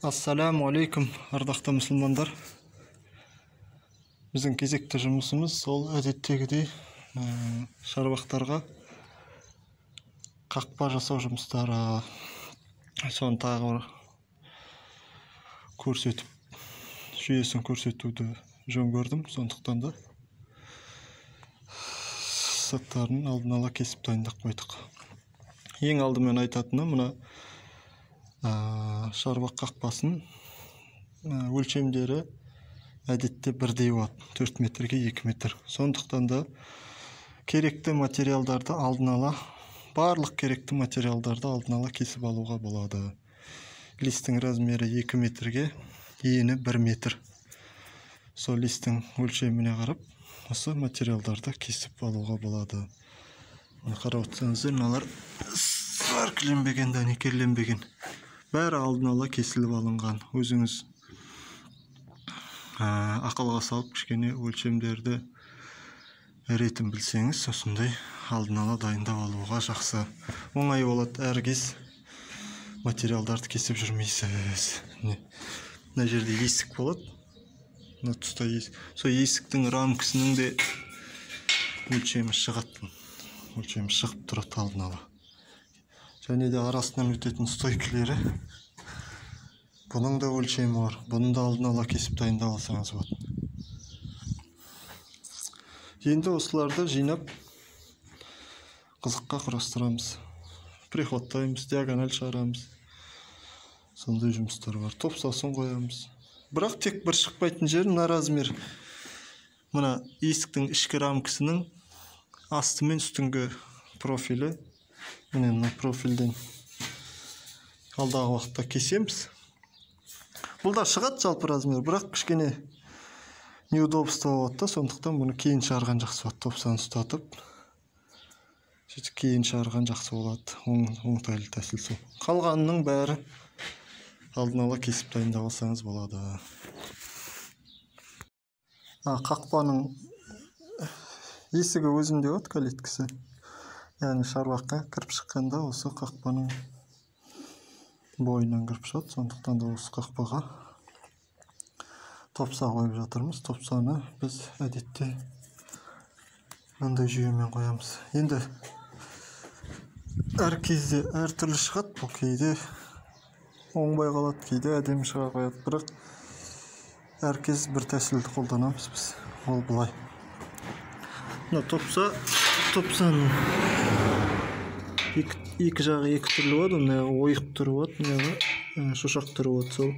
Ассаламу алейкум, ардақты мұсылмандар. Біздің кезекті жұмысымыз сол әдеттегідей шарбақтарға қақпа жасау жұмыстары. Соны тағы бір көрсетіп, жүйесін көрсетуді жөн көрдім. Сондықтан да заттарын алдын ала кесіп дайындап қойдық. Ең алдымен айтатыным, мына шарбақ қақпасын өлшемдері әдетте бірдей болады, 4 метрге 2 метр. Сондықтан да керекті материалдарды алдын ала, барлық керекті материалдарды алдын ала кесіп алуға болады. Листің размері 2 метрге, ені 1 метр. Сол листің өлшеміне қарап осы материалдарды кесіп алуға болады. Қарап отырсаңыздар, мыналар сваркіленбеген, дәнекерленбеген. Бәрі алдын ала кесіліп алынған. Өзіңіз ақылға салып кішкене өлшемдерді ретін білсеңіз, осындай алдын ала дайындап алуға жақсы, оңай болады. Әр кез материалдарды кесіп жүрмейсіз. Мына жерде есік болады, мына тұста есік. Сол есіктің рамкасының де өлшемі шығады, өлшемі шығып тұрады алдын ала. Және де арасынан өтетін стойкілері, бұның да өлшемі бар. Бұны да алдын ала кесіп дайындап алсаңыз болады. Енді осыларды жинап қызыққа құрастырамыз, приходтаймыз, диагональ шығарамыз. Сондай жұмыстар бар. Топсасын қоямыз. Бірақ тек бір шықпайтын жері мына размер. Мына есіктің ішкі рамкасының асты мен үстіңгі профилі. Міне мына профильден алдағы уақытта кесеміз. Бұл да шығады жалпы размер, бірақ кішкене неудобство болады да, сондықтан бұны кейін шығарған жақсы болады. Топсаны ұстатып, сөйтіп кейін шығарған жақсы болады. Оңтайлы тәсіл сол. Қалғанының бәрі алдын ала кесіп дайындап алсаңыз болады. Қақпаның есігі өзінде болады, калиткісі. Яғни шарбаққа кіріп шыққанда осы қақпаның бойынан кіріп шығады. Сондықтан да осы қақпаға топса қойып жатырмыз. Топсаны біз әдетте мынандай жүйемен қоямыз. Енді әр кезде әртүрлі шығады. Бұл кейде оңбай қалады, кейде әдемі шыға қояды. Бірақ әр кез бір тәсілді қолданамыз біз. Ол былай. Мына топсаның екі жағы екі түрлі болады. Мына ойық түрі болады, мына шошақ түрі болады. Сол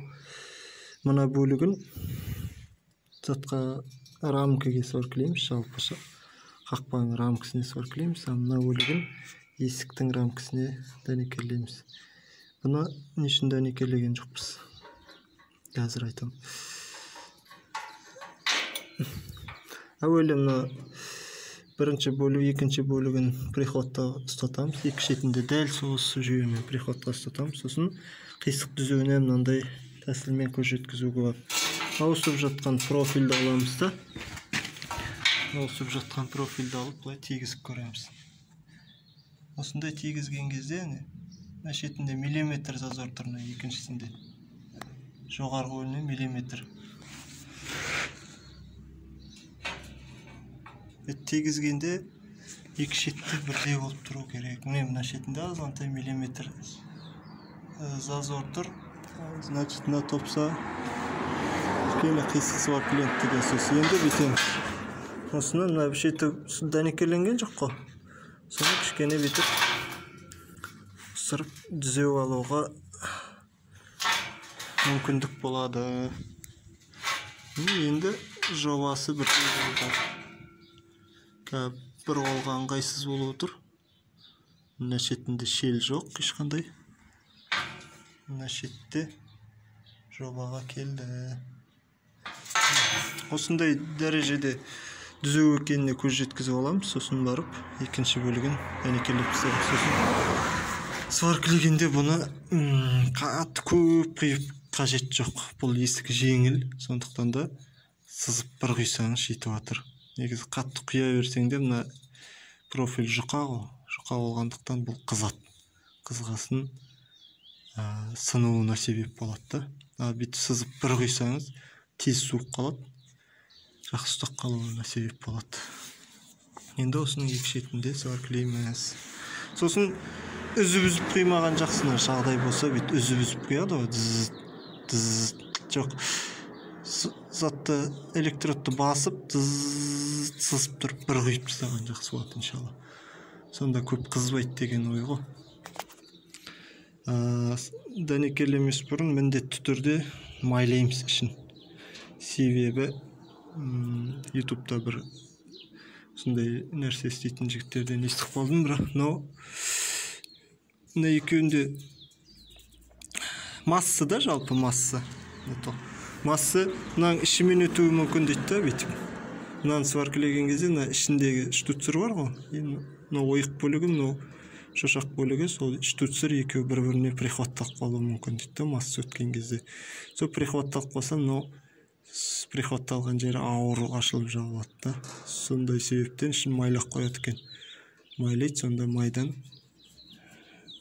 мына бөлігін затқа рамкаге сваркілейміз, жалпы қақпаның рамкасіне сваркілейміз, ал мына бөлігін есіктің рамкасіне дәнекерлейміз. Бұны не үшін дәнекерлеген жоқпыз, қазір айтамын. Әуелі мына бірінші бөлігі, екінші бөлігін приходта ұстатамыз. Екі шетінде дәл осы жүйемен приходқа ұстатамыз. Сосын қисық түзуіне мынандай тәсілмен көз жеткізуге болады. Ауысып жатқан профильді аламыз да, ауысып жатқан профильді алып былай тигізіп көреміз. Осындай тигізген кезде мына шетінде миллиметр зазор тұр, мына екіншісінде жоғарғы бөліміне миллиметр. Тигізгенде екі шетте бірдей болып тұру керек. Міне мына шетінде азғантай миллиметр зазор тұр. Значит, мына топса кішкене қисық сваркіленді деген сөз. Енді бүйтеміз. Осыны мына шеті дәнекерленген жоқ қой. Соны кішкене бүйтіп ысырып түзеп алуға мүмкіндік болады. Енді жобасы бірдей болды. Бір қолға ыңғайсыз болып отыр. Мына шетінде шел жоқ ешқандай. Мына шетте жобаға келді. Осындай дәрежеде түзу екеніне көз жеткізіп аламыз. Сосын барып екінші бөлігін дәнекерлеп тастаймыз. Сосын сваркілегенде бұны қатты көп құйып қажет жоқ. Бұл есік жеңіл, сондықтан да сызып бір құйсаңыз жетіп жатыр. Негізі қатты құя берсең де мына профиль жұқа ғой. Жұқа болғандықтан бұл қызады. Қызғасын сынуына себеп болады да. Бүйтіп сызып бір құйсаңыз тез суып қалады, жақсы ұстап қалуына себеп болады. Енді осының екі шетінде сваркілейміз. Сосын үзіп-үзіп құймаған жақсы, жағдай болса бүйтіп үзіп-үзіп құяды ғой, дз, жоқ, затты электродты басып дз сызып тұрып бір құйып тастаған жақсы болады иншалла. Сонда көп қызбайды деген ой ғой. Дәнекерлемес бұрын міндетті түрде майлаймыз ішін. Себебі ютубта бір сондай нәрсе істейтін жігіттерден естіп қалдым, бірақ мына екеуінде масса да, жалпы масса. Масса мынаның ішімен өтуі мүмкін дейді да, бүйтіп. Мынаны сваркілеген кезде мына ішіндегі штуцер бар ғой, мына ойық бөлігі, мынау шошақ бөлігі, сол штуцер екеуі бір-біріне прихватталып қалуы мүмкін дейді да, масса өткен кезде. Сол прихватталып қалса, мынау прихватталған жері ауыр ашылып жабылады да. Сондай себептен ішін майлап қояды екен. Майлайды, сонда майдан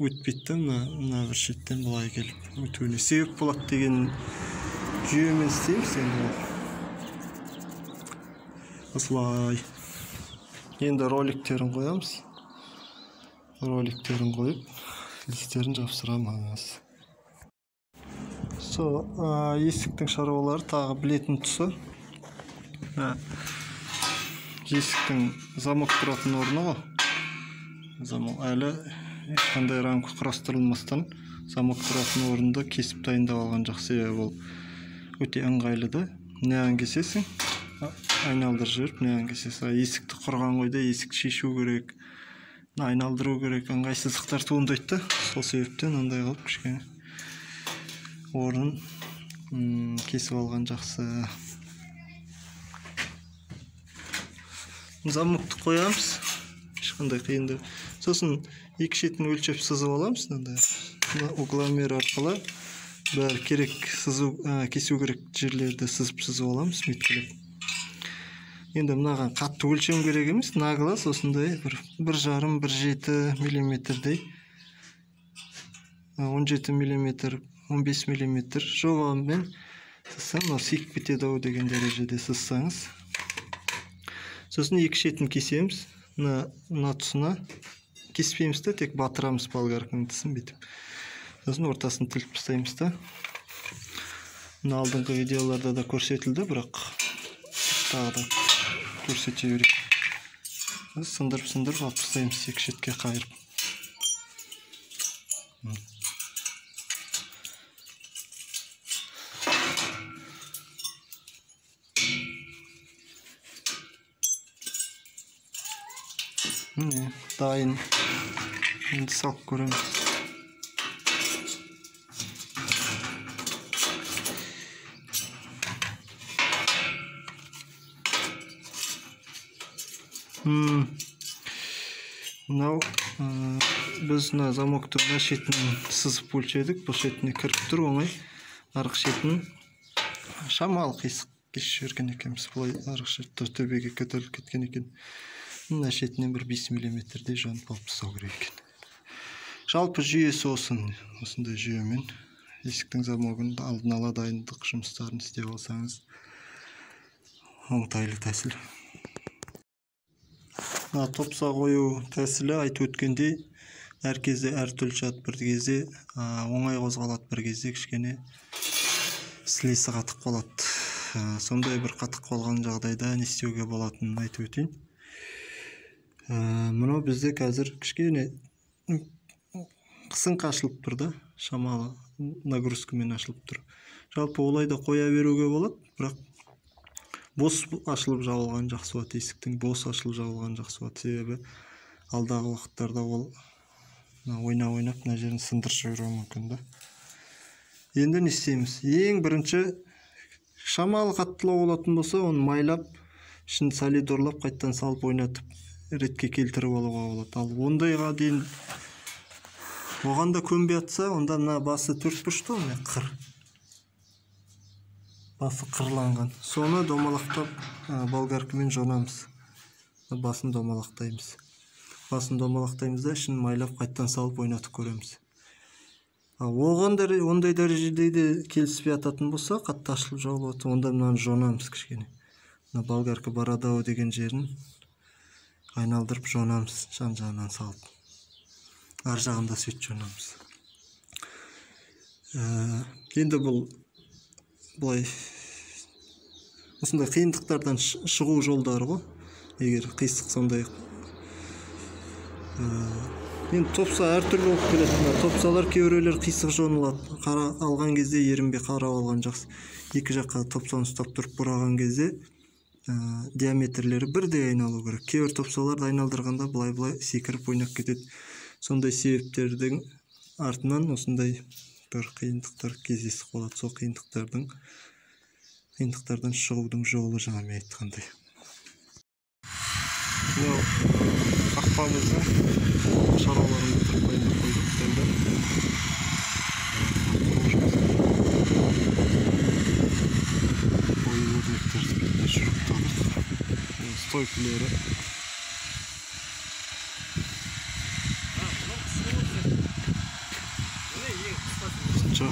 өтпейді да, мына бір шеттен былай келіп өтуіне себеп болады деген жүйемен істейміз енді ол. Осылай. Енді роликтерін қоямыз. Роликтерін қойып, листерін жапсырамыз. Со, есіктің шаруалары тағы білетін тұсы. Есіктің замок тұратын орны ғой. Замок әлі ешқандай рамка құрастырылмастан замок тұратын орынды кесіп дайындап алған жақсы, себебі ол өте ыңғайлы да. Мынаған кесесің, айналдырып жіберіп, мынаған кесесің. Есікті құрған ойда есікті шешу керек, айналдыру керек, ыңғайсыздықтар туындайды да. Сол себептен андай қылып кішкене орнын кесіп алған жақсы. Замокты қоямыз, ешқандай қиындық. Сосын екі шетін өлшеп сызып аламыз, мынандай угломер арқылы бәрі керек сызу, кесу керек жерлерді сызып аламыз меткілеп. Енді мынаған қатты өлшем керек емес, на глаз осындай бір 1,5, 1,7 миллиметрдей, 17 миллиметр, 15 миллиметр жобамен сызсаң, мынау сиіп кетеді ау деген дәрежеде сызсаңыз. Сосын екі шетін кесеміз, мына тұсына кеспейміз де, тек батырамыз болгарканың тісін бүйтіп. Сосын ортасын тіліп тастаймыз да. Мына алдыңғы видеоларда да көрсетілді, бірақ тағы да көрсете берейік. Сындырып алып тастаймыз екі шетке қайырып. Міне, дайын. Енді салып көреміз. Мынау біз мына замокты мына шетін сызып өлшедік, бұл шетіне кіріп тұр оңай. Арғы шетін шамалы қисық кесіп жіберген екенбіз, былай арғы шеті төбеге көтеріліп кеткен екен. Мына шетінен бір 5 миллиметрдей жонып алып тастау керек екен. Жалпы жүйесі осындай жүйемен есіктің замогын алдын ала дайындық жұмыстарын істеп алсаңыз оңтайлы тәсіл. Мына топса қою тәсілі айтып өткендей, әр кезде әртүрлі шығады, бір кезде оңай қозғалады, бір кезде кішкене сілесі қатып қалады. Сондай бір қатып қалған жағдайда не істеуге болатынын айтып өтейін. Мынау бізде қазір кішкене қысыңқы ашылып тұр да, шамалы нагрузкамен ашылып тұр. Жалпы олай да қоя беруге болады, бірақ бос ашылып жабылған жақсы болады, есіктің бос ашылып жабылған жақсы болады. Себебі алдағы уақыттарда ол ойнап мына жерін сындырып жіберуі мүмкін да. Енді не істейміз? Ең бірінші шамалы қаттылау болатын болса, оны майлап, ішін солидорлап, қайтадан салып ойнатып ретке келтіріп алуға болады. Ал ондайға дейін оған да көнбей атса, онда мына басы төрт бұрышты ғой, мына қыр. Басы қырланған. Соны домалақтап болгаркамен жонамыз. Басын домалақтаймыз. Басын домалақтаймыз да ішін майлап қайтадан салып ойнатып көреміз. Оған ондай дәрежеде де келіспей ататын болса, қатты ашылып жабылып жатса, онда мынаны жонамыз кішкене. Мына болгарка барады-ау деген жерін айналдырып жонамыз, жан-жағынан салып. Ар жағында сөйтіп жонамыз. Енді бұл былай осындай қиындықтардан шығу жолдары ғой. Егер қисық сондай, енді топса әртүрлі болып келеді. Мына топсалар кейбіреулер қисық жонылады. Қара алған кезде ерінбей қарап алған жақсы. Екі жаққа топсаны ұстап тұрып бұраған кезде, диаметрлері бірдей айналу керек. Кейбір топсаларды айналдырғанда былай-былай секіріп ойнап кетеді. Сондай себептердің артынан осындай бір қиындықтар кездесіп қалады. Сол қиындықтардан шығудың жолы жаңа мен айтқандай. Мынау қақпамыздың шаруаларын бітіріп дайындап қойдық. Енді ою өрнектерді бетіне шуруптадық. Стойкілері. Осынша